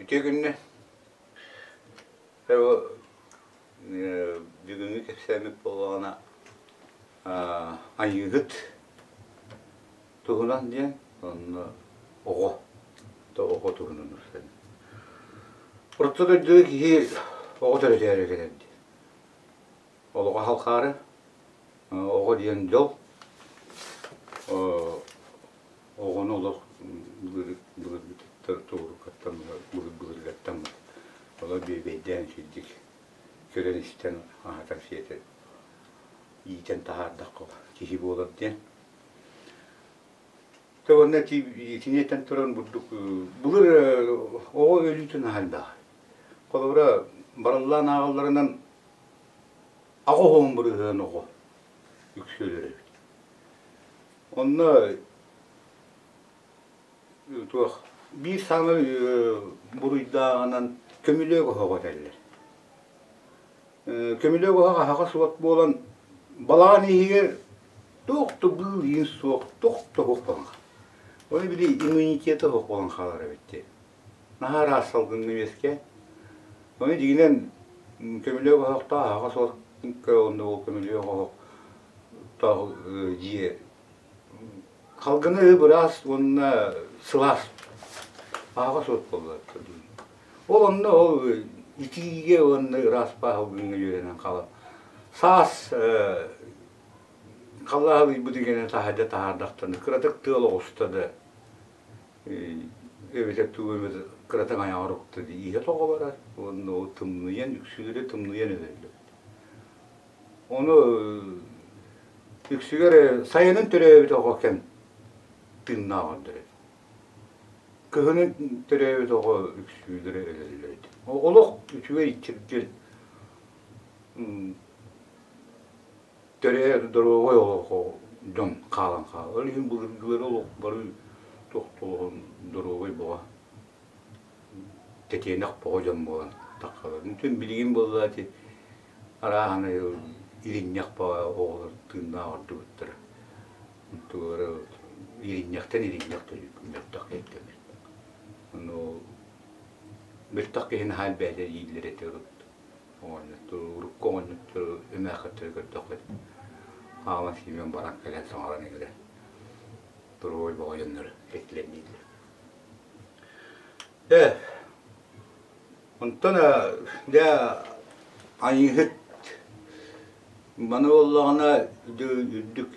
Үтүө күннэ. Бүгүҥҥү кэпсээммит буоллаҕына айыыһыт туһунан диэн онно оҕо оҕо туһунан устан. Орто дойдуга киһи оҕо төрөтөөрү кэлэр диэн. Олоҕо халхаары, оҕо диэн дьол, оҕону олох былыргыттан туурукаттан былыр-былыргаттан олор бүөбэйдээн үчүгдүк көрөн-истэн аһатан-сиэтэн иитэн таһаардахха киһи буолар диэн. Тэ уонна итини этэн туран бурдук былыр оҕо өлүүтүн аһа элбэҕэ. Холобура, барыллаан ааҕалларынан 80% оҕо үксү өлөр эбит. Онно туох биир саамай буруйдааҕынан көмүлүөк оһоҕо этэллэр. Көмүлүөк оһох аһаҕас уот буолан балаҕан иһигэр туох да быыл иин суох, туох да суох буолан хаалар. Ону били иммунитета суох буолан хаалар эбит дии. Наһаа ыраас салгыҥҥа үөскээн. Ону дьиҥинэн көмүлүөк оһохтоох аһаҕас уот онно ол көмүлүөк оһохтоох дьиэ Халгыны ып-ыраас уонна сылаас аһаҕас уот буолла. Ол онно ол итиигэ уонна ыраас бааһылгыҥҥа үөрэнэн хаалан саас халлаан ыйбыт гэнэ таһырдьа таһаардахтарына кыратык тыал оҕуста да эбэтэр тугу эмит кыратык айаҕар укта дии иһэ тоҕо барар уонна ол тымныйан үксүлэрэ тымныйан өлөллөр. Ону үксүгэр сайынын төрөөбүт оҕо кэм тыыннаах ордор эбит. Кыһынын төрөөбүт оҕо үксүүлэрэ өлөллөр этэ. Олох үчүгэй чиргэл төрөөт доруобай олох дьон хаалан хаалар. Ол иһин былыргылары олох бары тохтолоһон доруобай бөҕө тэтиэнэх бөҕө дьон буолан таххалар. Бүтүн билигин буолла ити арааһынай иринньэх баҕа оҕолор тыыннаах ордубуттара. Тугу иринньэхтэн иринньэх мөлтөх киһиттэн Ону мөлтөх киһи наһаа элбээтэ дииллэр этэ урут. Оҕонньоттору, урукку оҕонньоттору эмээххиттэри көрдөххө хаалан сиимэн баран кэлэн саҥаран иҥэрэн туруой бөҕө дьоннор этилэр дииллэр. Ээ, онтон дьэ айыыһыт маны буоллаҕына үрдүк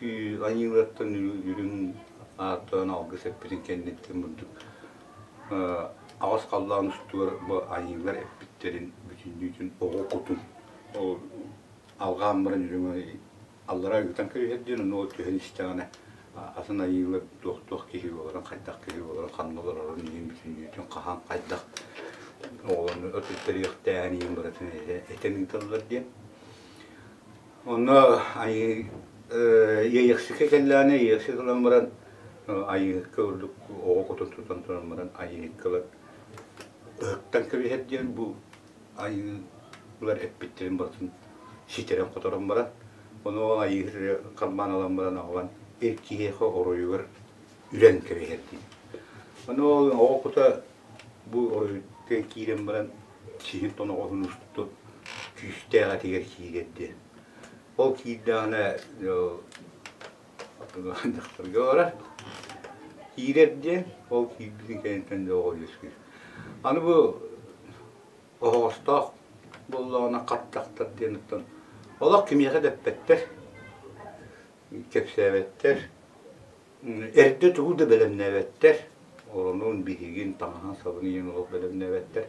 айыылартан үрүҥ ааттаан алгыс эппитин кэнниттэн бурдук аҕыс халлаан устугар бу айыылар эппиттэрин бүтүннүүтүн оҕо кутун ол алҕаан баран үрүҥ аллараа ыытан кэбиһэр диэн ону ол түһэн истэҕинэ атын айыылар туох-туох киһи буоларын, хайдах киһи буоларын, ханна олорорун иһин бүтүннүүтүн хаһан хайдах оҕолорун өтүттэриэхтээҕин иһин барытын этэн ыыталлар диэн. Онно айыы Иэйэхсиккэ кэллэҕинэ Иэйэхсик ылан баран айыыһыкка ордук оҕо кутун тутан туран баран айыыһыкка ылан ыһыктан кэбиһэр диэн бу айыылар эппиттэрин барытын ситэрэн-хоторон баран, ону ол айыыһыт харбаан ылан баран аҕалан эр киһиэхэ оройугар үрэн кэбиһэр дии. Ону ол оҕо кута бу оройуттан киирэн баран сиһин тоноҕоһун устун күүстээх этигэр киирэр диэн. Ол киирдэҕинэ дьахтарга барар. Киирэр диэн, ол киирбитин кэнниттэн дьэ оҕо үөскүүр. Аны бу оһоҕостоох буоллаҕына хат дьахтар диэн оттон олох кимиэхэ да эппэттэр, кэпсээбэттэр, эрдэ тугу да бэлэмнээбэттэр, оронун, биһигин, таҥаһын-сабын иһин олох бэлэмнээбэттэр.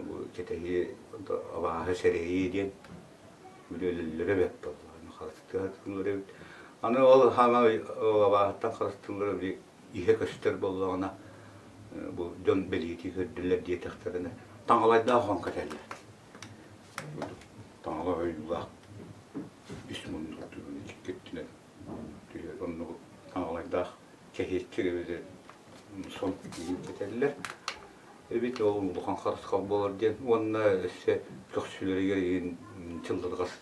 Бу кэтэһии, абааһы сэрэйии диэн үлэлэллэрэ бэрт буоллаҕына харыстыа эбит. Аны ол хаамай абааһыттан харыстыыллара били иһэ көстөр буоллаҕына бу дьон бэлиэтии көрдүлэр диэтэхтэринэ таҥалайдаах оһон кэтэллэр. Таҥала ойуулаах үс муннук икки өттүнэн түһэр оннук таҥалайдаах кэһиэччик эбэтэр сон иһин кэтэллэр. Эбит ол улахан харысхал буолар диэн уонна өссө көхсүлэригэр иһин чыллырҕас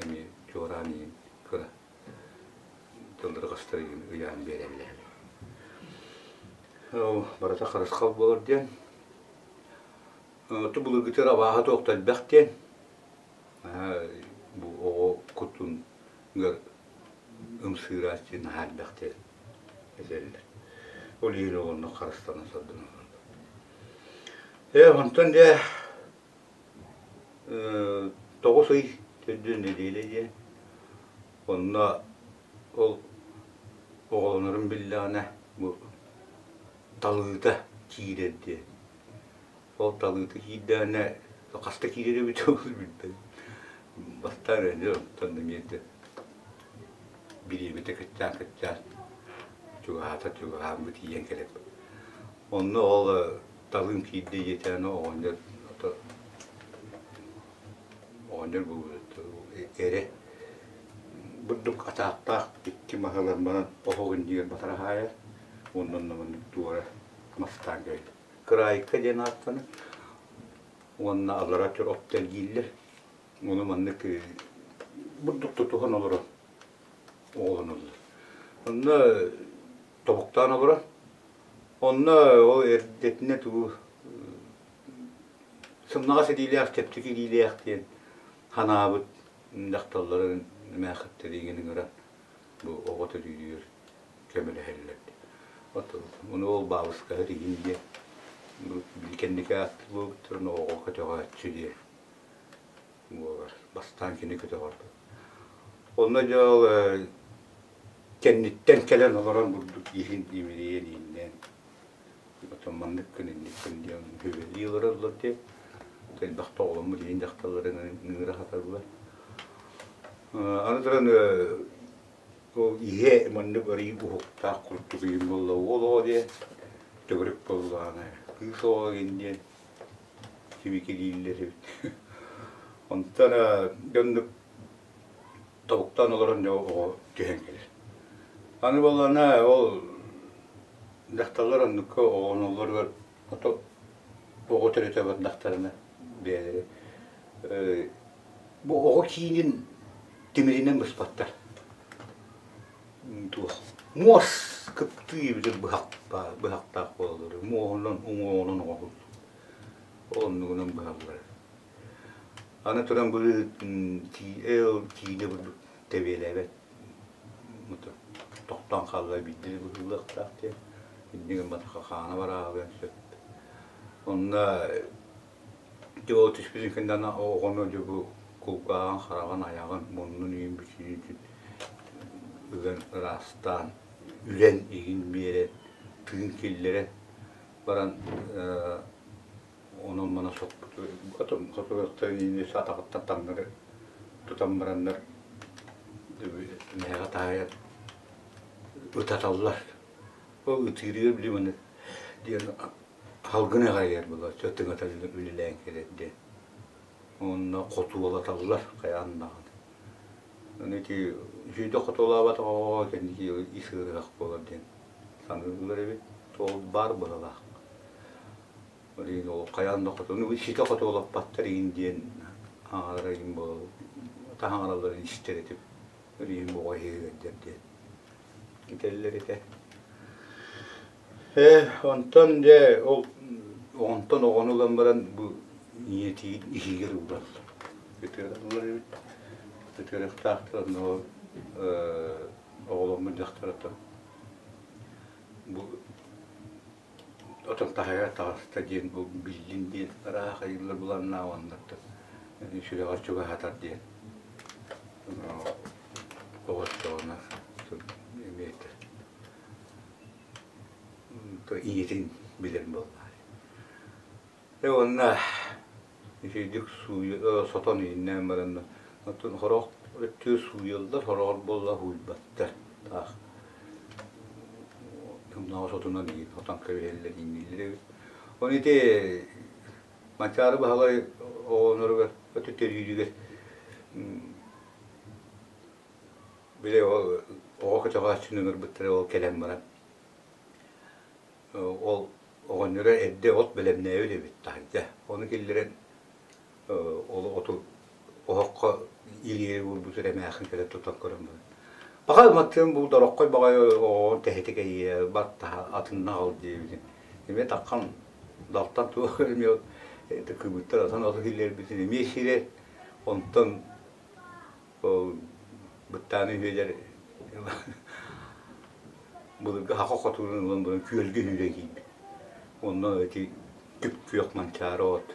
эмиэ чуораан иһин кыра тыллырҕастар иһин ыйаан биэрэллэр. Ол барыта харысхал буолар диэн. Ту былыргытыгар абааһы туох да элбэх диэн бу оҕо кутугар ымсыырааччы наһаа элбэх диэн этэллэр. Ол иһин оҕону харыстана сылдьан Ээ, онтон дьэ 9 ый төрдүн нэдиэлэ диэн онно ол оҕолонорун биллэҕинэ бу талыыта киирэр диэн Ол талыыта киирдэҕинэ хаста киирэр эбит ол билбэт. Бастаан эрэ онтон эмиэ да бириэмэтэ кыччаан-кыччаан чугаһаата чугаһаан бу тиийэн кэлэр. Онно ол талыым киирдэ диэтэҕинэ оҕонньор оҕонньор бу эрэ бурдук атаахтаах икки маһы ылан баран оһох иннигэр батара хаайар уонна онно маннык туора мастаан кэбиһэр. Кыраайка диэн ааттанар уонна аллараа өттүгэр от тэлгииллэр. Ону маннык бурдук тутуһан олорон оҕолоноллор. Онно тобуктаан олорон, онно ол эрдэтинэ тугу сымнаҕас илиилээх, чэпчэки илиилээх диэн ханаабыт дьахталларын эмээххиттэриигин ыҥыран бу оҕо төрүүрүгэр көмөлөһөллөр. Ону ол баабыскаһыт иһин диэн били кэнники ааттыыр оҕо көтөҕөөччү диэн буолар. Бастаан кини көтөҕөр. Онно дьэ ол кэнниттэн кэлэн олорон бурдук иһин имирийэн ииннээн оттон маннык гын инник гын диэн сүбэлии олороллор диэн элбэхтэ оҕоломмут иһин дьахталларын ыҥыра саталлар. Аны туран Ол иһэ маннык арыый уһуктаах курдук ыйым буолла уол оҕо диэн төгүрүк буоллаҕына кыыс оҕо игин диэн сибикилииллэр эбит. Онтон дьоннук тобуктаан олорон дьэ оҕо түһэн кэлэр. Аны буоллаҕына ол дьахталлар оннукка оҕоноллоругар ото оҕо төрөтө бардахтарына бэйэлэрэ бу оҕо киинин тимиринэн быспаттар. Туох муос кыптыы эбитэр быһах быһахтаах буолаллар. Муоһунан уҥуоҕунан оҥоһуллар. Оннугунан быһаллар. Аны туран бу киинэ курдук тэбиэлээбэт тохтоон хаалла биирдэ быһыылыахтаах диэн инньэ гымматахха хаана барааҕыан сөп. Онно Дьэ ол түспүтүн кэннэ оҕону дьэ бу кулгааҕын, хараҕын, айаҕын, муннун иһин бүтүннүүтүн ыган ыраастаан, үрэн иһин биэрэн, тыын киллэрэн баран онон-манан соппут атаҕыттан таҥнары тутан бараннар мэһэҕэ таайан ытаталлар. Ол ытыырыгар били маны диэн Салгын эҕэрийэр буолааччы, тыҥата үлэлээн кэлэр диэн. Уонна хотуолаталлар хайаан даҕаны. Аны ити үчүгэйдик хотуолаабатах оҕоҕо кэнники ис ыарыһах буолар диэн саныыллар эбит. Ол баар быһыылаах. Ол иһин ол хайаан да хоту, ситэ хотуолаппаттар иһин диэн аҥарара иһин буолар, таһаҥаралларын истэр этим. Ол иһин оҕо иһи ыалдьар диэн этэллэр этэ. Ээ, онтон дьэ ол онтон оҕону ылан баран бу ийэтигин иһигэр уураллар. Ытыараллар эбит. Ытыарыахтаахтар онно оҕоломмут дьахтар оттон бу отон таһыгар таҕыста диэн бу биллин диэн ыраах айыллар буланнаах уоннаттан сүрэҕэр чугаһатар диэн оҕоччоҕуна эмиэ этэр. Ийэтин билэр буоллаҕа. Э уонна үчүгэйдик сотон иһиннээн баран оттон сорох өттүгэр сууйаллар, сороҕор буолла сууйбаттар. Таах тымнаҕа сотунан иһин сотон кэбиһэллэр иҥнииллэр эбит. Оны ити Манчаары Баһылай оҕолоругар өтө төрүүрүгэр Били ол оҕо көтөҕөөччүнү ыҥырбыттара ол кэлэн баран ол оҕонньоро эрдэ от бэлэмнээбит эбит таһырдьа. Ону киллэрэн ол оту оһоххо илиигэ уурбут эмээхсин кэлэн тутан көрөн баран Баҕа маттыым бу дороххой баҕайы оҕоҕун тэһитик эйиэ баттаһа атынна аҕал диэбитин. Эмиэ таххан далтан туох эмиэ. Кыбыттар атын оту киллэрбитин эмиэ сирэр. Онтон ол быттааны үһүөлэр былыргы хаха хотуурун ылан баран күөлгэ сүүрэн киирбит. Онно ити күп-күөх манчаары от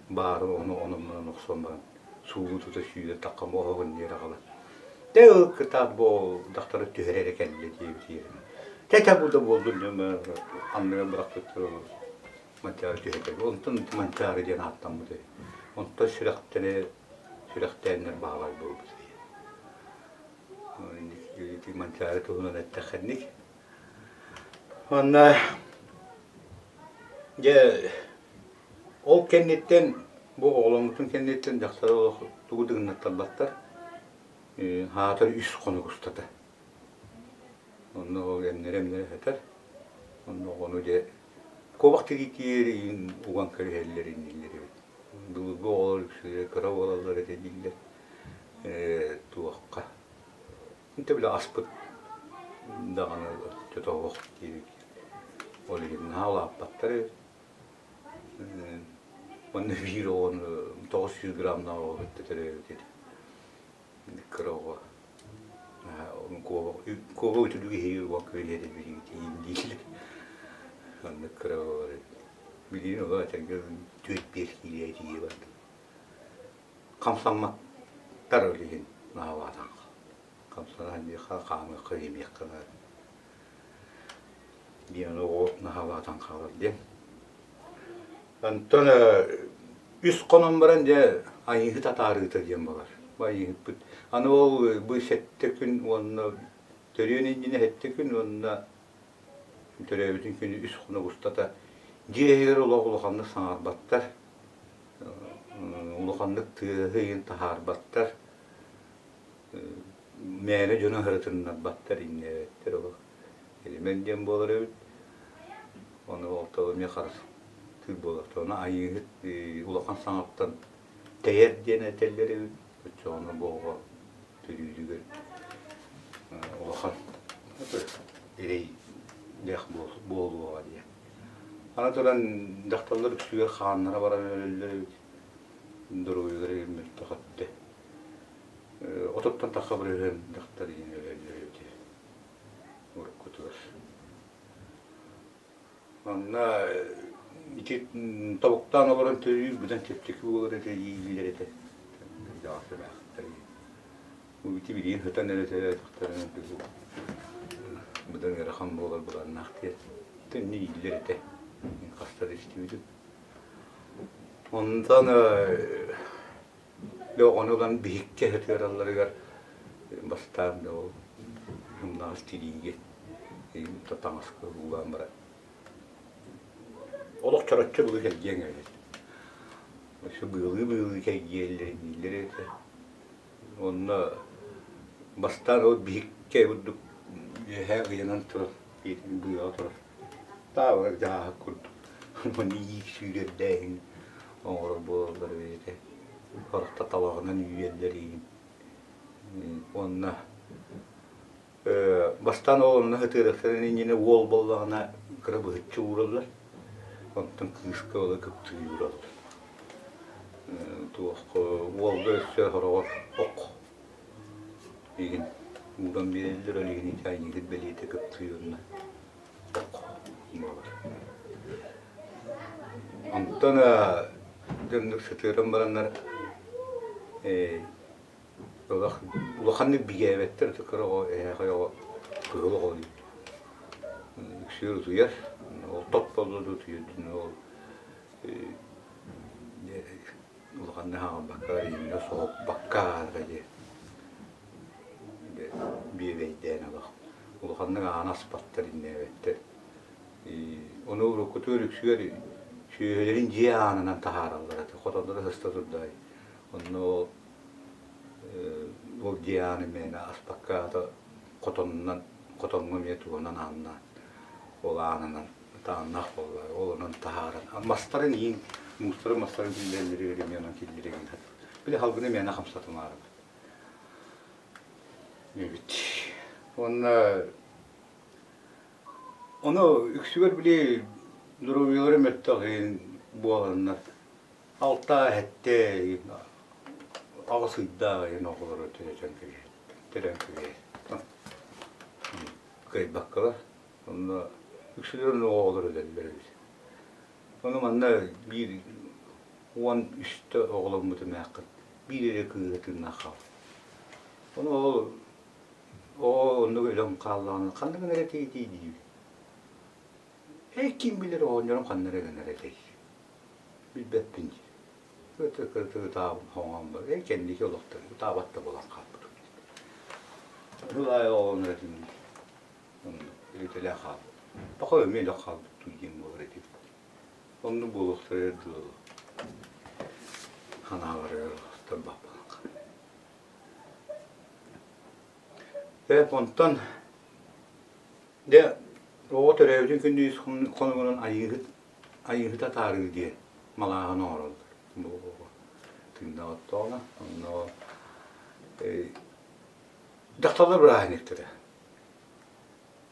баары ону онон охсон баран суулуу тута сүүрэ таххан оһоҕун диэри аҕалан Тэ кытаат бу дохтора түһэр эрэ кэллэ диэбит Тэ тэ бу да буоллун диэн анныгар бырахпыттар Манчаары түһэ кэлбит. Онтон Манчаары диэн ааттаммыт үһү. Онтон сүрэхтэрэ сүрэхтээннэр баһылай буолбут үһү. Ити Манчаары туһунан эттэххинник. Уонна дьэ ол кэнниттэн бу оҕоломмутун кэнниттэн дьахтар олох тугу да гыннаттарбаттар. Аатар үс хонук устата. Онно ол эмнэрэ-эмнэрэ сытар. Онно оҕону дьэ куобах тигиитигэр иин уган кэбиһэллэр инниллэр эбит. Былыргы оҕолор үксүлэрэ кыра буолаллар этэ дииллэр. Туохха Интэ бile аспыт даҕаны оччотооҕу диэбит. Ол иһин наһаа улааппаттар эбит. Уонна биир оҕону 900 граммнаах оҕо кытта төрөөбүт этэ. Кыра оҕо. Куоба үтүлүк иһигэр уокка билиэтэ билигин дииллэр. Оннук кыра оҕолор эбит. Билигин оҕо этэргэ түөрт-биэс киилэ тиийэ бардым. Хамсамматтар ол иһин наһаалаатан хамсанан диэххэ хаамыахха иэмиэххэ наада диэн оҕо наһаалаатан хаалар диэн. Онтон үс хонон баран дьэ айыыһыт атаарыыта диэн буолар. Бу айыыһыппыт аны ол бу сэттэ күн уонна төрүөн иннинэ сэттэ күн уонна төрөөбүтүн күнү үс хонук устата дьиэ иһигэр олох улаханнык саҥарбаттар, улаханнык тыаһы иһин таһаарбаттар, мээнэ дьону аһарытыннарбаттар, иннээбэттэр олох. Элимэн диэн буолар эбит. Ону ол эмиэ харыстыыр буолар. Ону айыыһыт улахан саҥаттан тэйэр диэн этэллэр эбит. Оччоҕуна бу оҕо төрүүрүгэр улахан эрэйдээх буолуоҕа диэн. Аны туран дьахталлар үксүгэр хааннара баран өлөллөр эбит. Доруобуйалара мөлтөх өттө. Отуттан тахса бырыһыан дьахтар иһин өлөллөр эбит уруккутугар. Онно ити тобуктаан олорон төрүүр быдан чэпчэки буолар этэ иилэр этэ. Дьаҕасылаахтар. Ити билигин сытан эрэ төрөөтөхтөрүнэ быдан ыарахан буолар былааннаах диэн. Төннү ииллэр этэ. Хаста да истибитим. Онтон оҕону ылан биһиккэ сытыаралларыгар бастаан да ол сымнаҕас тириигэ таҥаска уулаан баран олох чороччу былы кэлгиэҥ эбит. Өссө быылыы-быылыы кэлгиэллэр дииллэр этэ. Онно бастаан ол биһиккэ курдук үөһэ ыйанан турар, быаҕа турар. Таабырар дьааһык курдук. Уонна иик сүүрэрдээһин оҥорор буолаллар эбит этэ. Харахта талаҕынан үүйэллэр иин. Уонна бастаан ол онно ытыырахтарын иннинэ уол буоллаҕына кыра быһыччы уураллар. Онтон кыыска ыла кыптыы уураллар. Туох уолга өссө сороҕор ох иһин ууран биэрэллэр, ол иһин ити айыыһыт бэлиэтэ кыптыы уонна ох буолар. Онтон дьоннук сытыаран бараннар улаханнык бигээбэттэр, кыра оҕо, эһээхэй оҕо, кыһыл оҕо диир. Үксүгэр утуйар, ол топполло да утуйар ол улаханнык хаалбакка, иҥнэ соһуппакка диye биэбэйдээн олох улаханнык ааны аспаттар, иннээбэттэр. Ону уруккутугар үксүгэр сүөһүлэрин дьиэ аанынан таһаараллар этэ, хотонноро сыста турдаай. Онно ол дьиэ аанын мээнэ аспакка аата хотонунан, хотоҥҥо эмиэ тугунан ааннаан, ол аанынан тааннаах буолла, ол онон таһааран. Мастарын иин, муустарын мастарын киллэрэллэригэр эмиэ онон киллэригин. Били халгыны мээнэ хамсатымаарыбыт. Эбит. Уонна ону үксүгэр били доруобуйалара мөлтөх иһин буоланнар. Алта сэттэ аҕыс ыйдаах иһин оҕолору төрөтөн төрөөн кэбиһэр. Кыайбаккалар. Онно үксүлэрин оҕолор өлөллөр эбит. Ону манна биир 13-тэ оҕоломмут эмээххин биир эрэ кыыһа тыыннаах хаалбыт. Ону ол оҕо оннук өлөн хааллаҕына ханна гынар этэй диибин. Ээ ким билэр оҕонньорум ханна эрэ гынар этэй. Билбэппин диир. Ытаабын хоҥоон бар. Ээ кэнники олохтон ытаабат да буолан хаалбытым. Сыл аайы оҕолонор этим Оннук илитэлээх хаалбыт. Пока эмиэ өлөх хаалбыт дуу диэн буолар этим. Оннук буолуохтара дуу ханааларыгар тарбахпын Ээ, онтон дьэ оҕо төрөөбүтүн күнүс хонугунан айыыһыт айыыһыт атаарыы диэн малааһын оҥороллор. Бу оҕо тыыннаах оттоҕуна онно дьахталлар бырааһынньыктара.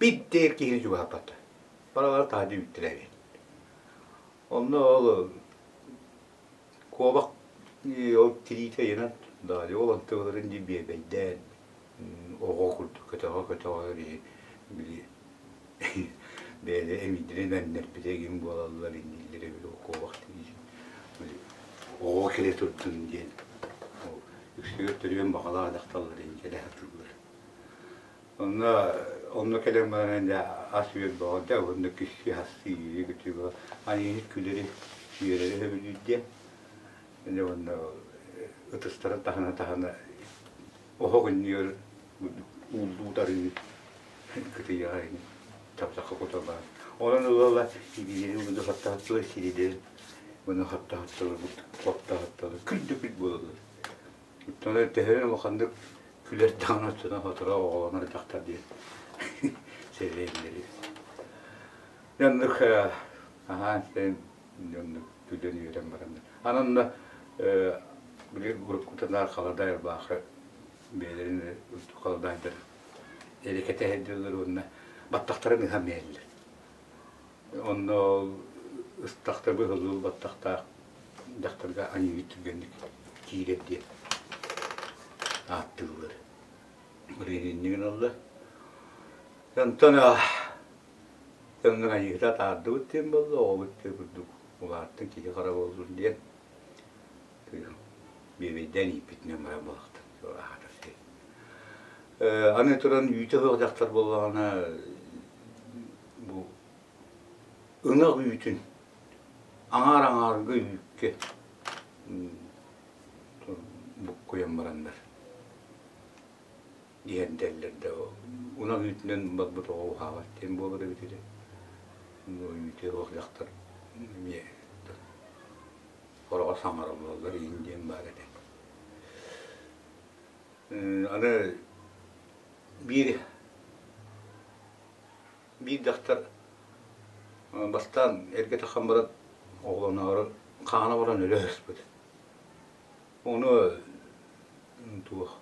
Биирдэ киһини чугаһаппаттар. Баралара таһырдьа үүттэрэ эбит. Онно ол куобах ол тириитэ ыйанан даҕаны ол онтуларын дии биэбэйдээн оҕо курдук көтөҕө-көтөҕө били бэйэлэрэ эмиийдэрин эмнэрбитэ игин буолаллар инниллэрэ били куобах тириитин оҕо кэлэ турдун диэн үксүгэр төрүөн баҕалаах дьахталлар иһин кэлэ сатыыллар. Онно онно кэлэн баран дьэ ас-үөл бөҕө дьэ уонна күсси хассы үөрүү-көтүү айыыһыт күлэри үөрэри сөбүлүүр диэн дьэ уонна ытыстарын таһына таһына оһох иннигэр ууллуу тарыы кытыйаҕа чапчахха куталаан онон ыла-ыла илиилэрин муну хаттаһаттылар сирилэрин муну хаттаһаттылар хоттаһаттылар күл да күл буолаллар Оттон төһө улаханнык күлэр даҕаны оччонон сотору оҕолонор дьахтар диэн сэрэйэллэр. Оннук аһаан сиэн оннук күлэн үөрэн бараннар. Аны онно били уруккутунаар халадаай ырбаахы бэйэлэрин халадаайдар эрэкэтэ сылдьаллар уонна баттахтарын ыһан биэрэллэр. Онно ыстахта быһыллыбыт баттахтаах дьахтарга аньыы түргэнник киирэр диэн ааттыыллар. Ырыынньык гыналлар. Онтон оннук аньыыта атаардыбыт диэн буолла, оҕобут диэн курдук улааттын киһи хара буоллун диэн биэбэйдээн ииппитинэн баран буолахтан аһатар сир. Аны туран үүтэ суох дьахтар буоллаҕына бу ынах үүтүн аҥаар аҥаарга үүккэ буккуйан бараннар иһэрдэллэр да ынах үүтүнэн барбыт оҕо уһаабат диэн буолар эбит этэ. Үүтэ суох дьахтар эмиэ хороҕо саҥараллар иһин диэн баар этэ. Аны биир биир дьахтар бастаан эргэ тахсан баран оҕолоноору хаана баран өлө сыспыт. Ону туох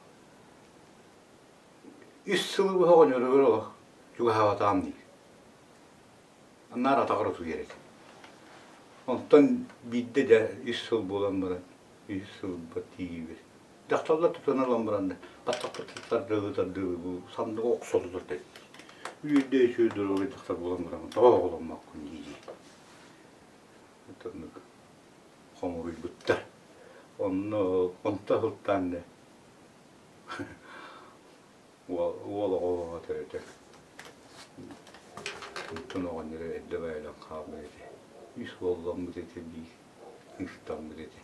үс сылы быһа оҕонньоругар олох чугаһаабатаҕым диир. Наар атаҕар утуйар этэ. Онтон биирдэ дьэ үс сыл буолан баран үс сылбар тиийбит. Дьахталлар тутан ылан баран баттахпыт тардыылыы тардыылыы бу санныга охсоллор да үөрдэ үчүгэй доруобай дьахтар буолан баран тоҕо оҕоломмоккун дии-дии оннук хомуруйбуттар. Онно онто сылтаан да уол оҕо төрөтөр. Онтон оҕонньоро эрдэ байылан хаалбыт этэ. Үс уолламмыт этэ биир кыыстаммыт этэ.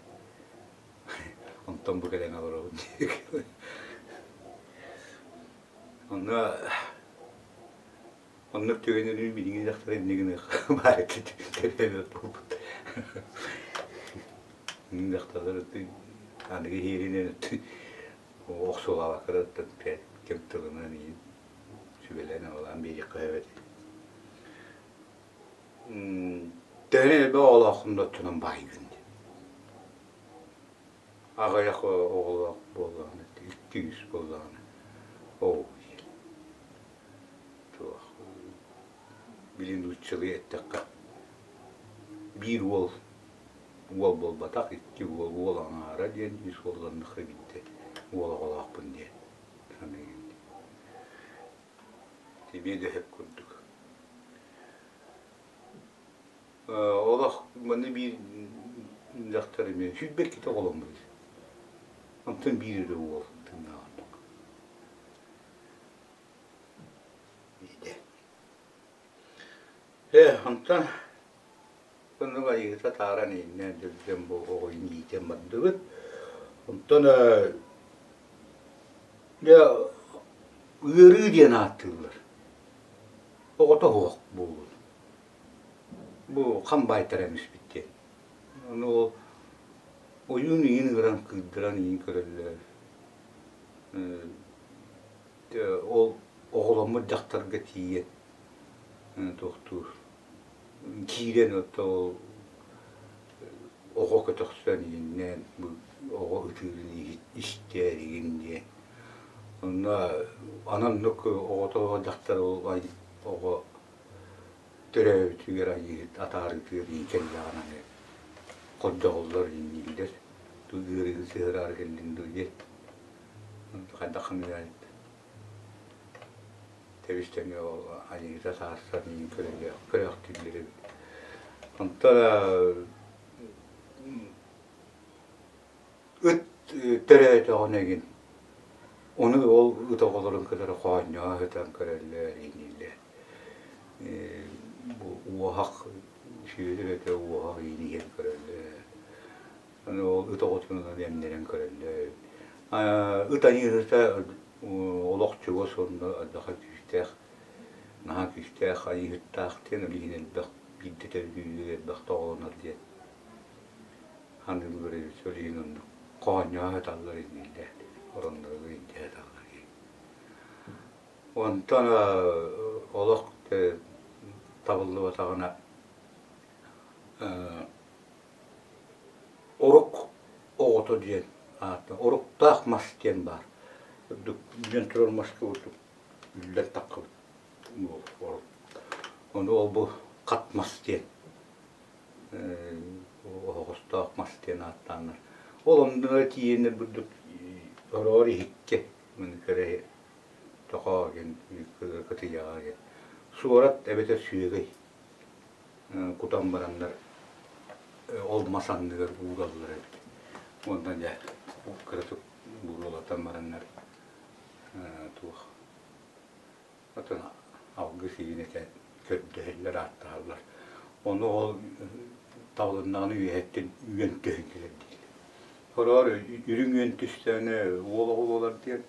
Онтон бу кэлэн олоробун диэки. Онно оннук түгэнин билиҥҥи дьахтар инньэ гыныахха баар этэ төрөөбөт буолбут. Дьахталлар аныгы иһиэринэн охсуолаабакка да кэм тылынан иһин сүбэлээн-абалаан биэриэххэ сөп этэ. Төһөнөн элбэх оҕолооххун да оччонон баайгын диэн. Аҕыйах оҕолоох буоллаҕына, икки-үс буоллаҕына, оо диэн. Туох били нууччалыы эттэххэ, биир уол Уол буолбатах, икки уол, уол аҥаара диэн үс уолланнахха биирдэ уол оҕолоохпун диэн саныыгын. Тибиэ дөһөп курдук. Олох манна биир дьахтар эмиэ 22 оҕоломмут. Онтон биир эрэ уол тыыннаах ордук. Биирдэ. Ээ, онтон оннук айыыта тааран ииннээн дьүрдьэн бу оҕойун иитэн бардыбыт. Онтон дьэ ыарыы диэн ааттыыллар. Оҕото суох буолун. Бу хам баайтара эмиспит диэн. Ону ол ойуун иин ыыран кыырдыран иин көрөллөр. Ол оҕоломмут дьахтарга тиийэн туохтуур киирэн ото ол оҕо көтөхсөн ииннээн бу оҕо ытыырын истээригин диэн. Онно ананнык оҕото дьахтар ол оҕо төрөөбүтүгэр айыыһыт атаарыытыгар иин кэллэҕинэ аны хордоҕоллор ииннииллэр туу ыарыыны сыһыараары кэллиҥ дуу диэн хайдах хамыйаайт тэбис-тэҥҥэ ол айыыта саарсан иин көрөөхтүүллэр эбит онтон ыт төрөөтөҕүнэ игин ону ол ыт оҕолорун кытары хоонньоһо сытан көрөллөр ииниллэр бу уоһах сүөдэр этэ уоһах ииниһэн көрөллөр аны ол ыт оҕотунан эмнэрэн көрөллөр ыт айыыһыта олох чугас уонна элбэхэ күүстээх наһаа күүстээх айыыһыттаах диэн ол иһин элбэх биирдэ төрүүр элбэх тоҕолонор диэн Аныыллар эбит, ол иһин оннук хоонньоһо сыталлар иннилэр, оронноругар илдьэ сыталлар. Онтон олох табыллыбатаҕына орук оҕото диэн аата оруктаах мас диэн баар. Үрдүк диэн турар маска курдук үллэн таххыбыт орук. Ону ол бу хат мас диэн оһоҕостоох мас диэн ааттааннар. Ол онно тиийэннэр бурдук ороор иһиккэ көрө тохоо диэн кытыйаҕа диэн суорат эбэтэр сүөгэй кутан бараннар ол мас анныгар уураллар эбит. Уонна дьэ кыратык буруолатан бараннар туох Атын алгыс иһин этэн көрдөһөллөр, ааттаһаллар. Ону ол табылыннаҕына үөһэттэн үөн түһэн кэлэр дииллэр. Хороҕор үрүҥ үөн түстэҕинэ уол оҕо буолар диэн,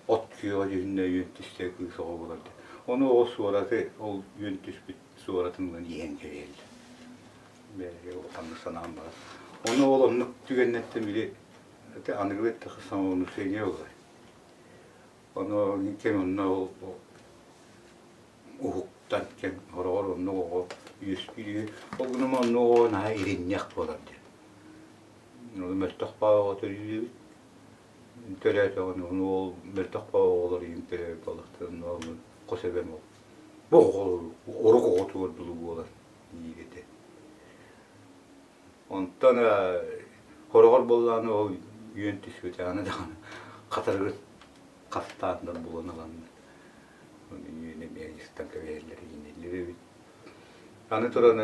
от күөҕэ дьүһүннэ үөн түстэ кыыс оҕо буолар диэн. Ону ол суораты, ол үөн түспүт суоратын ылан иһэн кэбиһэллэр. Бэйэ улаханнык санаам баар. Ону ол оннук түгэннэртэн били аныгы эттэххэ самовнушение буолар. Ону кэм онно ол уһуктан кэм хороҕор оннук оҕо үөскүүр. Ол гынан оннук оҕо наһаа иринньэх буолар диэн. Ону мөлтөх баа оҕо төрүүр эбит. Төрөөтөҕүнэ ону ол мөлтөх баа оҕолор ийэм төрөөбүт буоллахтарына ол хос эбэм ол бу оҕо орук оҕотугар дылы буолар диир этэ. Онтон хороҕор буоллаҕына ол үөн түспүтэҕинэ даҕаны хатырыгын хастааннар булан ыланнар үөн эмиэ истэн кэбиһэллэр ииниллэр эбит. Аны туран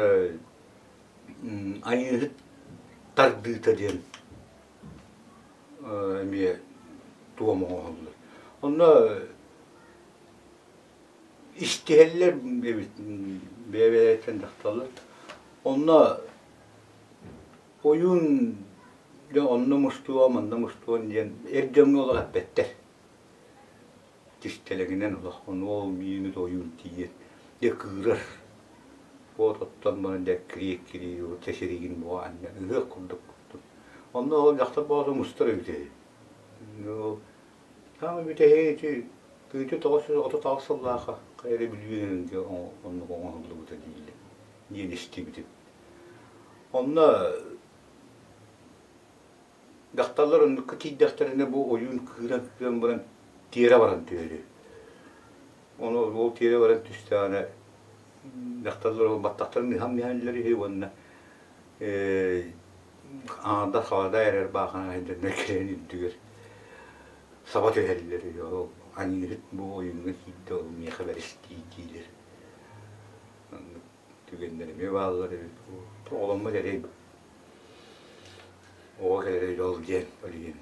айыыһыт тардыыта диэн эмиэ туом оҥоһуллар. Онно истиһэллэр эбит бэйэ-бэйэлэриттэн дьахталлар. Онно ойуун дьэ онно мустуо, манна мустуон диэн эр дьоҥҥо олох эппэттэр. Кистэлэҥинэн олох ону ол миинит ойуун тиийэн дьэ кыырар. Вот оттон баран дьэ кириэк-кириэ чэчиригин буо анньан ыһыах курдук. Онно ол дьахтар бооту мустар эбит үһү. Ол Саамай бүтэһигэ ити күүтэ 938 сыллаахха хайа эрэ Бүлүү оннук оҥоһуллубута дииллэр диэн истибитим. Онно дьахталлар оннукка тиийдэхтэринэ бу ойуун кыыран кыыран баран тиэрэ баран түһэрэ. Ону ол тиэрэ баран түстэҕинэ дьахталлар ол баттахтарын ыһан иһэллэр үһү уонна Аҥардас халадаай эрэр баахана сылдьаннар кэлэн үрдүгэр саба түһэллэр үһү. Ол аньыыһыт бу ойууҥҥа киирдэ, ол миэхэ бэрис дииллэр. Оннук түгэннэр эмиэ бааллар эбит. Оҕоломмут эрэй оҕо кэлэрэ дьол диэн ол иһин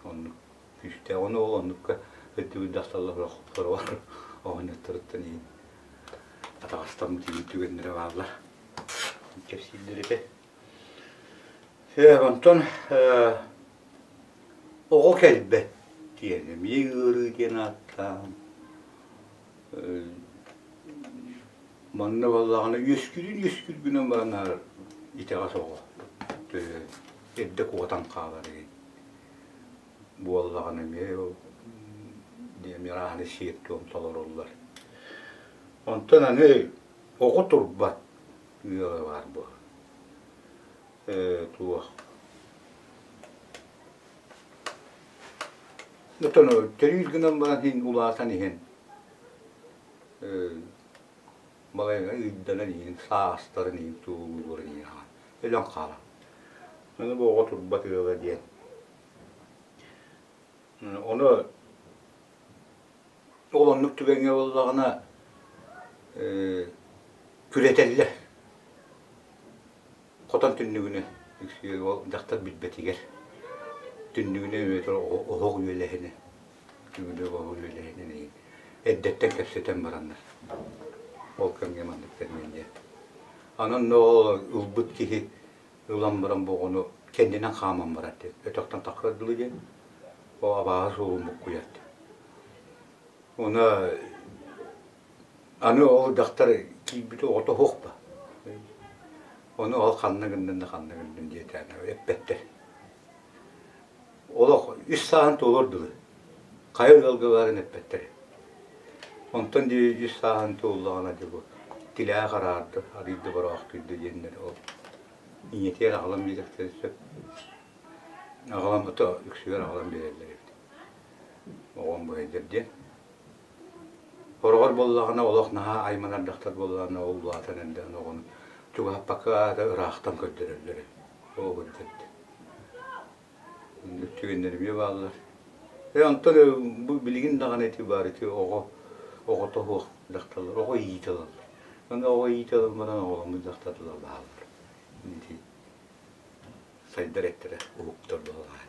оннук күүстээх. Ону ол оннукка өттүгүн дьахталлар сороҕор оҕонньотторуттан иһин атаҕастаммыт иһин түгэннэрэ бааллар. Кэпсииллэр этэ. Онтон оҕо кэлбэт диэн эмиэ ыарыы диэн ааттаан манна буоллаҕына үөскүүрүн үөскүүр гынан баран итэҕэс оҕо эрдэ куотан хаалар игин буоллаҕына эмиэ эмиэ арааһына сиэр-туом толоруллар. Онтон аны оҕо турбат ыала баар буолар. Туох Оттон төрүүр гынан баран иһин улаатан иһэн балайга ыйданан иһин саастарын иһин туолууларын иһин аҕа өлөн хаалар. Аны бу оҕо турбат ыала диэн. Ону ол оннук түгэҥҥэ буоллаҕына күрэтэллэр. Хотон түннүгүнэн үксүгэр ол дьахтар билбэтигэр түннүгүнэн үөтэр оһох үөлэһинэ түгүнэ оһох үөлэһинэн эйин эрдэттэн кэпсэтэн бараннар ол кэмҥэ маннык тэринэн диэн. Анан ол ылбыт киһи ылан баран бу оҕону кэннинэн хааман барар диэн өтөхтөн тахсар дылы диэн ол абааһы суолун буккуйар диэн. Уонна аны ол дьахтар киирбит оҕото суох ба. Ону ол ханна гыннын да ханна гыннын диэтээн эппэттэр. Олох үс сааһын туолуор дылы. Хайа ыалга баарын эппэттэр. Онтон дии үс сааһын туоллаҕына дии бу тилээх араарда, арыйда бороохтуйда диэннэр ол ийэтигэр аҕалан биэриэхтэрин сөп. Аҕалан ото үксүгэр аҕалан биэрэллэр эбит. Оҕом быһайдар диэн. Хороҕор буоллаҕына олох наһаа айманар дьахтар буоллаҕына ол улаатан эрдэҕинэ оҕону чугаһаппакка аата ыраахтан көрдөрөллөр эбит. Ол курдук. Оннук түгэннэр эмиэ бааллар. Э онтон бу билигин даҕаны ити баар ити оҕо оҕото суох дьахталлар оҕо иитэ ылаллар. Аны оҕо иитэ ылан баран оҕоломмут дьахталлар бааллар. Ити сайдар эттэрэ уһуктар буоллаҕа.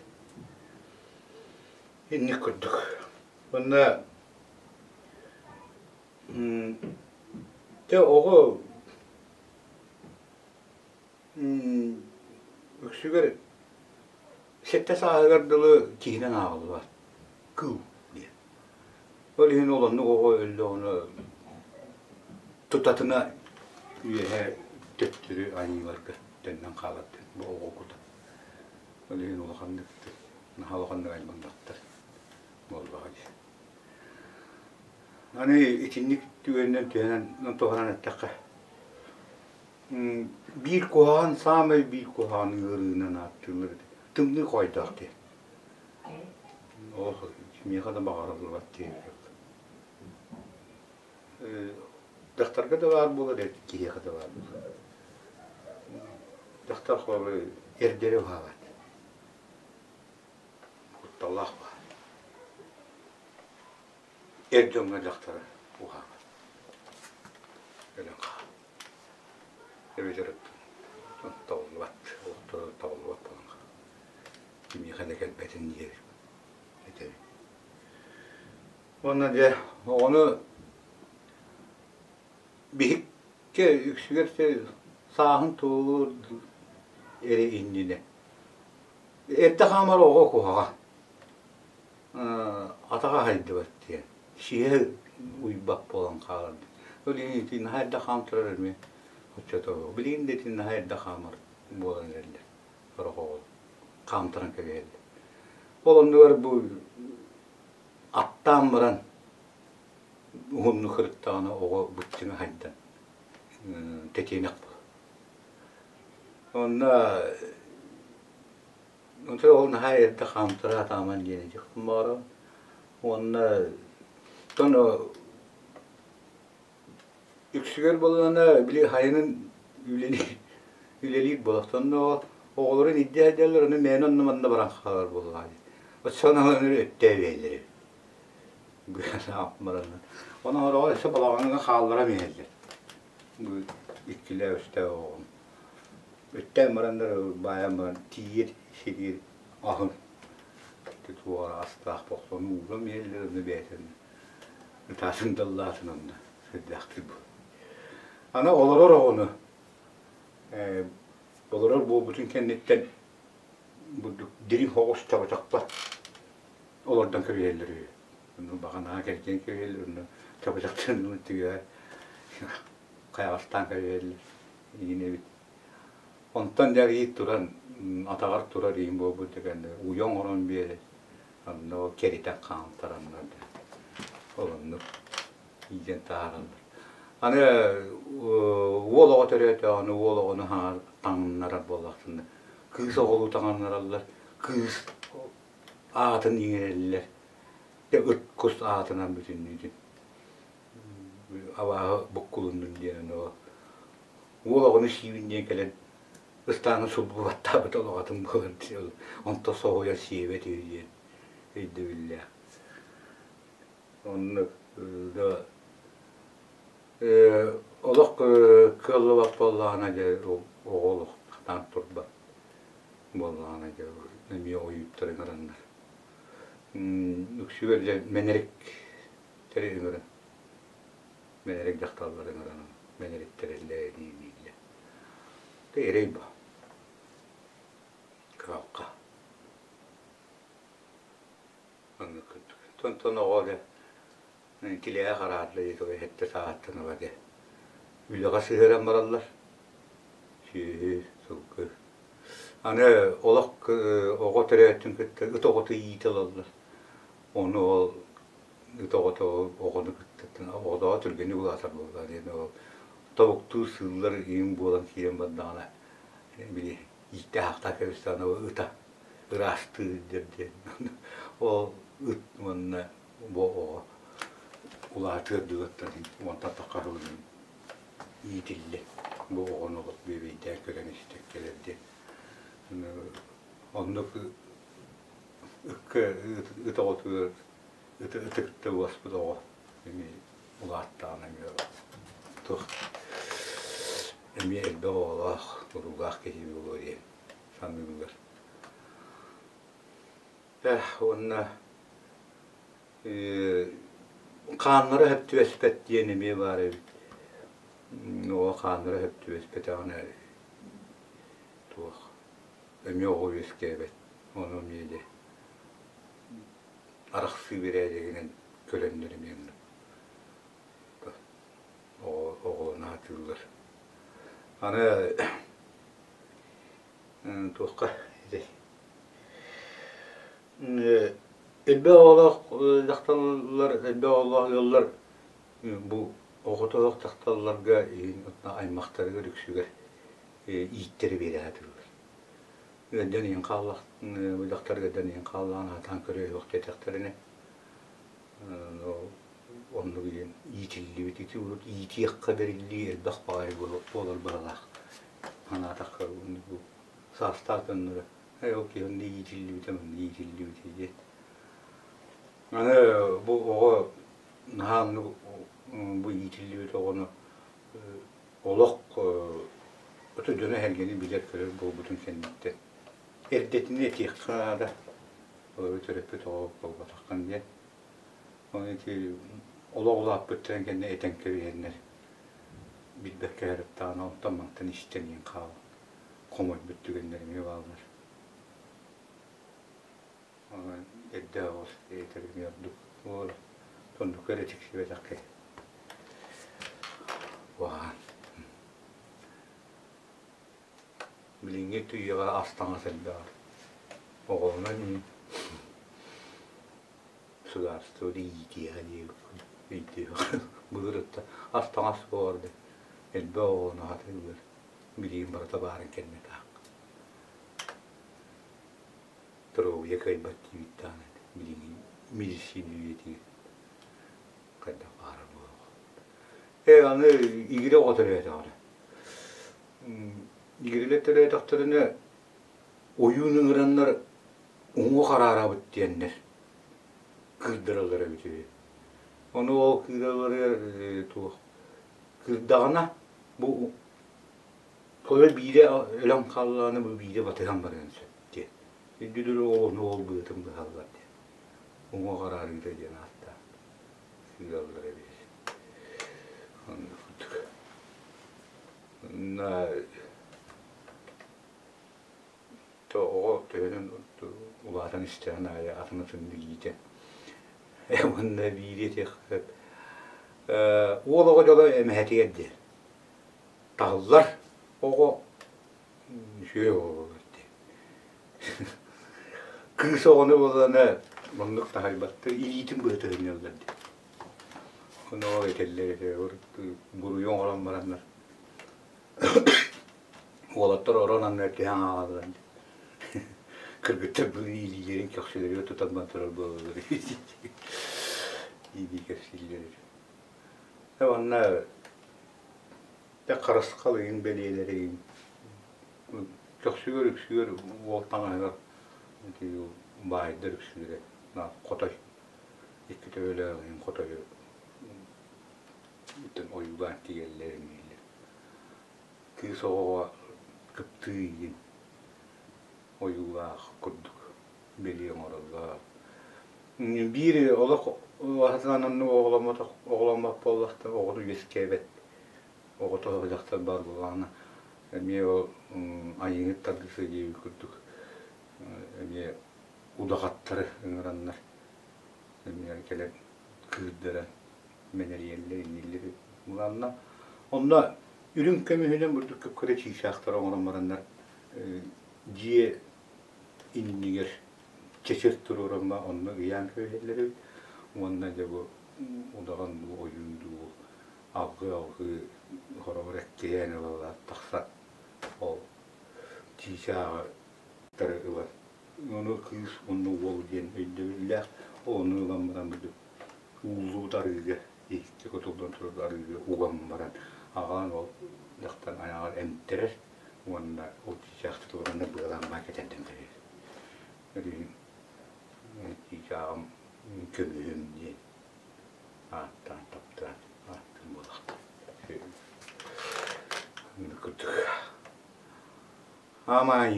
Инник курдук. Уонна дьэ оҕо үксүгэр сэттэ сааһыгар дылы киһинэн ааҕыллыбат кыыл диэн. Ол иһин ол оннук оҕо өллөҕүнэ тутатына үөһэ төттөрү аньыыларга төннөн хаалар диэн бу оҕо кута. Ол иһин улаханнык наһаа улаханнык айманнахтар буоллаҕа дии. Аны итинник түгэнинэн түһэнэн туһанан эттэххэ, биир куһаҕан, саамай биир куһаҕан ыарыынан ааттыыллар этэ. Тымныы хоойдоох диэн. Ол кимиэхэ да баҕарыллыбат диэн. Дьахтарга да баар буолар, эр киһиэхэ да баар буолар. Дьахтар холобур эрдэри уһаабат. Кутталлаах баар. Эр дьоҥҥо дьахтара уһаабат. Өлөн хаал. Эбэтэр табыллыбат, олохторо табыллыбат буолан хаал. Кимиэхэ да кэлбэтин диэбит этэбин. Уонна дьэ оҕону биһиккэ үксүгэр сааһын туолуор эрэ иннинэ Эрдэ хаамар оҕо куһаҕан, атаҕа аһайдыбат диэн, сиһэ уйбат буолан хаалар. Ол иһин ити наһаа эрдэ хаамтарар эмиэ оччотооҕу. Билигин да ити наһаа эрдэ хаамар буолан эрэллэр сорох оҕолор хаамтаран кэбиһэллэр. Ол оннугар бу аттаан баран уһуннук сырыттаҕына оҕо быччыҥа хайдан тэтиэнэх буолар. Онно онтон ол наһаа эрдэ хаамтара сатааман диэн этиэхпин баҕарабын. Уонна оттон үксүгэр буоллаҕына били хайанын үлэни Үлэлиир буолахтан оҕолорун илдьэ сылдьаллар, ону мээнэ онно-манна баран хаалар буоллаҕа дии. Оччоҕуна өттөөбүөллэр эбит. Бараннар. Онон ороҕор өссө балаҕаҥҥа хаалларан иһэллэр. Бу иккилээх үстээх оҕом. Өттөөн бараннар баайан баран тиийэр сиригэр аһын туора астаах бохсону ууран иһэллэр онно бэйэтин ытаатын даллаатын онно сырдаахтык бу. Аны олорор оҕону олорор буолбутун кэнниттэн бурдук дириҥ соҕус чабычахпар олордон кэбиһэллэр үһү. Онно баҕанаҕа кэргэн кэбиһэллэр, онно чабычахтарын тыа хайаҕастаан кэбиһэллэр. Игин эбит. Онтон дьэ туран атаҕар турар иин буолбут кэннэ уйа оҥорон биэрэр. Онно ол кэритэн хаамтараннар да ол оннук иитэн таһаараллар. Аны уол оҕо төрөөтөҕүнэ уол оҕону таҥыннарар буоллахтарына кыыс оҕолуу таҥыннараллар, кыыс аатын иҥэрэллэр. Дьэ ыт кус аатынан бүтүннүүтүн абааһы буккулуннун диэн ону уол оҕону сиибин диэн кэлэн ыстааны сулбу баттаабыт олоҕотун буолар онто соһуйар сиэбэт үһү диэн өйдөбүллээх. Оннук да олох кыаллыбат буоллаҕына дьэ оҕо олох хатаан турбат буоллаҕына дьэ эмиэ ойууттар ыҥыраннар. Үксүгэр дьэ мэнэриктэри ыҥыран мэнэрик дьахталлары ыҥыран мэнэриттэрэллэр дииллэр. Эрэй бу. Кыһалҕа. Оннук курдук. Онтон оҕо дьэ тилэҕэ хараарда диэтэ сэттэ сааһыттан ыла дьэ үлэҕэ сыһыаран бараллар. Сүөһү, сылгы. Аны олох оҕо төрөөтүн кытта ыт оҕото иитэ ылаллар. Ону ол ыт оҕото оҕону кытта оҕотоҕо түргэнник улаатар буоллаҕа диэн ол тобуктуу сыыллар иин буолан киирэн бардаҕына били ииттээх-аахтаах кэбистэҕинэ ыта ыраастыыр диэн ол ыт уонна бу оҕо улаатыар дылыттан уонтан тахха сылынан иитиллэр бу оҕону олох бүөбэйдээн көрөн истэн кэлэр диэн оннук ыкка ыт оҕотугар ыты кытта уоспут оҕо эмиэ улааттаҕына эмиэ туох эмиэ элбэх оҕолоох уруулаах киһи буолуо диэн саныыллар. Эх, уонна хааннара сөп түбэспэт диэн эмиэ баар эбит. Оҕо хааннара сөп түбэспэтэҕинэ туох эмиэ оҕо үөскээбэт. Ону эмиэ дьэ арахсыы бэрээдэгинэн көрөннөр эмиэ оннук оҕолоно сатыыллар. Аны туохха этэй элбэх оҕолоох дьахталлар элбэх оҕолоох ыаллар бу оҕотоох дьахталларга аймахтарыгар үксүгэр ииттэри биэрэ сатыыллар. Ыалдьан иһин хааллах бу дьахтар ыалдьан иһин хааллаҕын сатаан көрүө диэтэхтэринэ оннук диэн иитиллибит ити урут иитиэххэ бэриллии элбэх баҕайы буолар быһалаах санаатахха бу саастаах дьонноро ээ ол киһи онно иитиллибитэ манна иитиллибитэ диэн аны бу оҕо наһаа оннук бу иитиллибит оҕону олох ото дьоно эһэргэни билэр-көрөр буолбутун кэнниттэн эрдэтинэ этиэххэ наада олору төрөппүт оҕо буолбатаххын диэн Оны ити олох улааппыттарын кэннэ этэн кэбиһэннэр билбэккэ сырыттаҕына онтон-мантан истэн иһэн хаалан хомойбут түгэннэр эмиэ бааллар. Онон эрдэ оҕус этэр эмиэ ордук буолар. Соннукка эрэ тиксибэтэх киһи. Уһаан. Билиҥҥи үйэҕэ ас-таҥас элбэҕэр. Оҕолонон иһин Судаарыстыба да иитиэҕэ диэбиккин өйдүөҕэ. Былыр ытта ас-таҥас суоҕар да элбэх оҕону аһатыыллар. Билигин барыта баарын кэннэ таах. Доруобуйа кыайбат диибит даҕаны билигин медицина үйэтигэр хайдах баара буолуо. Ээ аны игирэ оҕо төрөөтөҕүнэ. Игирэлэр төрөөтөхтөрүнэ ойуун ыҥыраннар уҥуох араарабыт диэннэр кыырдараллар эбит үһү. Ону ол кыыралларыгар туох кыырдаҕына бу Коля биирэ өлөн хааллаҕына бу биирэ батыһан барыан сөп диэн. Үрдүдүр оҕону ол быатын быһаллар диэн. Уҥуох араарыыта диэн ааттаан сыыраллар эбит. Оннук курдук. Онно оҕо төһөнөн улаатан истэҕин аайы атын атын билиитэ уонна биири этиэх сөп. Уол оҕо дьоло эмэһэтигэр диэн. Таһыллар оҕо үчүгэй оҕо буолар дии. Кыыс оҕону буоллаҕына оннук таһайбаттар, илиитин быһа тыһынньаллар дии. Ону ол этэллэр этэ, буруйу оҥорон бараннар уолаттар орон анныгар түһэн хаалаллар дии. Кыргыттар бу илиилэрин көхсүлэригэр тутан баран турар буолаллар дии кэпсииллэр. Уонна харысхал игин бэлиэлэрэ игин көхсүгэр үксүгэр уол таҥаһыгар баайдар үксүлэрэ хотой икки төбөлөөх иһин хотойу ойуулаан тигэллэр эмиэллэр кыыс оҕоҕо кыптыы игин ойуулаах курдук бэлиэ оҥороллор. Биир олох сатаан оннук оҕоломмотох оҕоломмот буоллахта оҕото үөскээбэт оҕото дьахтар баар буоллаҕына эмиэ ол айыыһыт тардыса диэбит курдук эмиэ удаҕаттары ыҥыраннар эмиэ кэлэн кыырдара мэнэрийэллэр инниллэр Улаанна онно үрүҥ көмүһүнэн бурдук кып-кыра чыычаахтары оҥорон бараннар дьиэ иннигэр чэчир туруорамма онно ыйаан кэбиһэллэр эбит уонна дьэ бу удаҕан дуу ойуун дуу алгыы-алгыы хороҕор эккирээн ыла тахсан ол чыычааҕы ылан ону кыыс уонна уол диэн өйдөбүллээх ону ылан баран ууллубут арыыга иһиккэ кутуллан турар арыыга уган баран аҕаан ол дьахтар айаҕар эмтэрэр уонна ол чыычаах тутулланна быалаан баа кэтэрдэн кэбиһэр. Өрүүн чыычааҕым көмүһүм диэн ааттаан таптаан ааттыыр буолахтар. Курдук. Аамай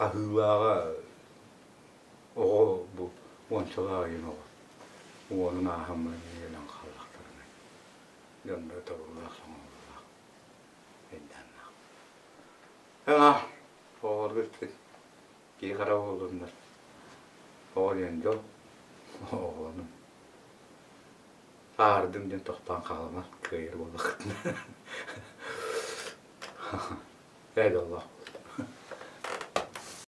аһыылааҕа оҕо бу уончалаах ыйын оҕо уонун ааһаммын өлөн хааллахтарына дьонноро тобуллаах соҥоллоох өйдөөннөх. Aa, оҕолорго киһи хара буоллуннар. Оҕо диэн дьол, оҕолонун. Сааһырдым диэн тохтоон хаалыма, кыайар буоллаххытына. Ээ дьоллоох.